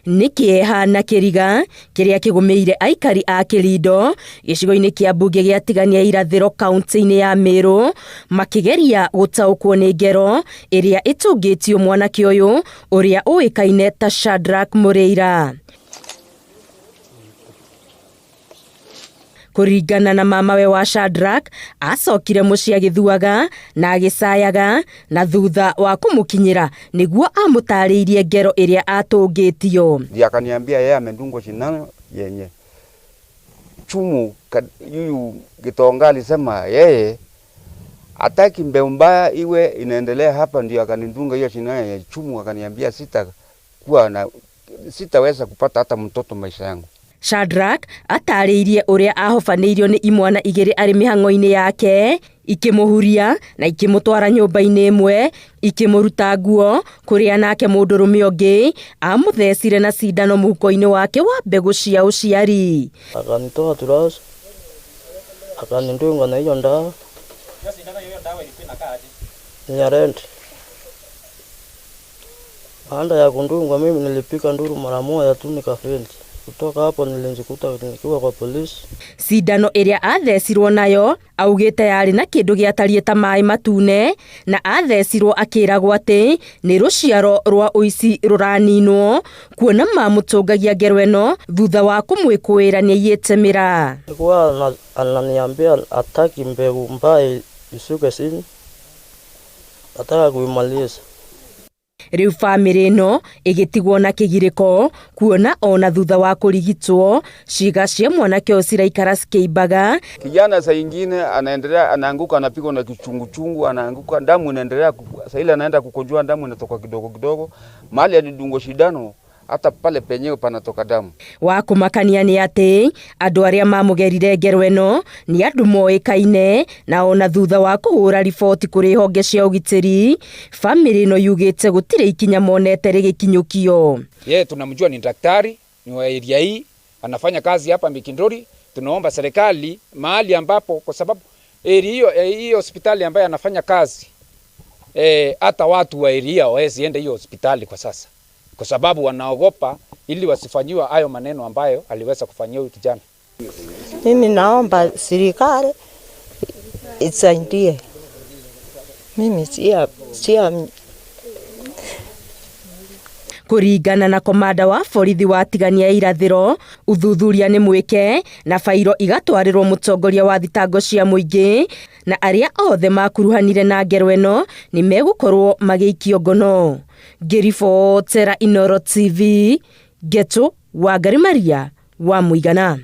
Nĩ kĩeha na kĩriga kĩrĩa kĩgũmĩire aikari a Kĩrindo gĩcigo-inĩ kĩa mbunge gĩa Tigania Irathĩro kaunti-inĩ ya Meru makĩgeria gũtaũkwo nĩ ngero ĩrĩa ĩtũngĩtio mwanake ũyũ ũrĩa ũĩkaine ta Shadrack Mũrĩira. Kũringana na mamawe wa Shadrack, acokire mũciĩ agĩthuaga na agĩcayaga na thutha wa kũmũkinyĩra nĩguo amũtarĩirie ngero ĩrĩa atũngĩtio. Ndiye akaniambia yeye amedungwa sindano yenye chumu. Yuyu Gitonga alisema yeye hataki mbeu mbaya iwe inaendelea hapa, ndio akanidunga hiyo sindano yenye chumu, akaniambia sitakuwa na sitaweza kupata hata mtoto maisha yangu. Shadrack atarĩirie ũrĩa ahobanĩirio nĩ imwana igĩrĩ arĩ mĩhang'o-inĩ yake ikĩmũhuria na ikĩmũtwara nyũmba-inĩ ĩmwe ikĩmũruta nguo kũrĩa nake mũndũrũme ũngĩ amũthecire na cindano mũhuko-inĩ wake wa mbegũ cia ũciari. Akanitoa trouser, akanidunga na hiyo ndawa ni ya red. Baada ya kudungwa mimi nilipiga nduru mara moja tu nikafaint. Kutoka hapo nilijikuta nikiwa kwa polisi. Cindano ĩrĩa athecirwo nayo augĩte yarĩ na kĩndũ gĩatariĩ ta maĩ matune na athecirwo akĩragwo atĩ nĩ rũciaro rwa ũici rũraninwo kuona mamũtũngagia ngero ĩno thutha wa kũmwĩkũĩra nĩaiyĩte mĩraa. Alikuwa ananiambia hataki mbegu mbaya ishuke chini, nataka kuimaliza. Rĩu bamĩrĩ ĩno ĩgĩtigwo na kĩgirĩko kuona ona thutha wa kũrigitwo ciĩga cia mwanake ũyũ ciraikara cikĩimbaga. Kijana saa ingine anaendelea anaanguka, anapigwa na kichunguchungu, anaanguka, damu inaendelea, saa ile anaenda kukojoa, damu inatoka kidogo kidogo, mahali alidungwa shindano hata pale penyewe panatoka damu. Wa kũmakania nĩ atĩ andũ arĩa mamũgerire ngero ĩno nĩ andũ moĩkaine na ona thutha wa kũhũra riboti kũrĩ honge cia ũgitĩri bamĩrĩ ĩno yugĩte gũtirĩ ikinya monete rĩgĩkinyũkio. Yeye tunamjua ni daktari, ni wa area hii, anafanya kazi hapa Mikinduri. Tunaomba serikali mahali ambapo, kwa sababu area hiyo hiyo hospitali ambayo anafanya kazi hata watu wa area hawawezi enda hiyo hospitali kwa sasa, kwa sababu wanaogopa ili wasifanyiwe hayo maneno ambayo aliweza kufanyia huyu kijana. Mimi naomba serikali isaidie. Mimi sia Kũringana na komanda wa borithi wa Tigania Irathĩro, ũthuthuria nĩ mwĩke na bairo igatwarĩrwo mũtongoria wa thitango cia mũingĩ na arĩa othe makuruhanire na ngero ĩno nĩ megũkorwo magĩikio ngono. Ngĩribotera Inooro TV, Ngetu Wangari Maria wa Mũigana.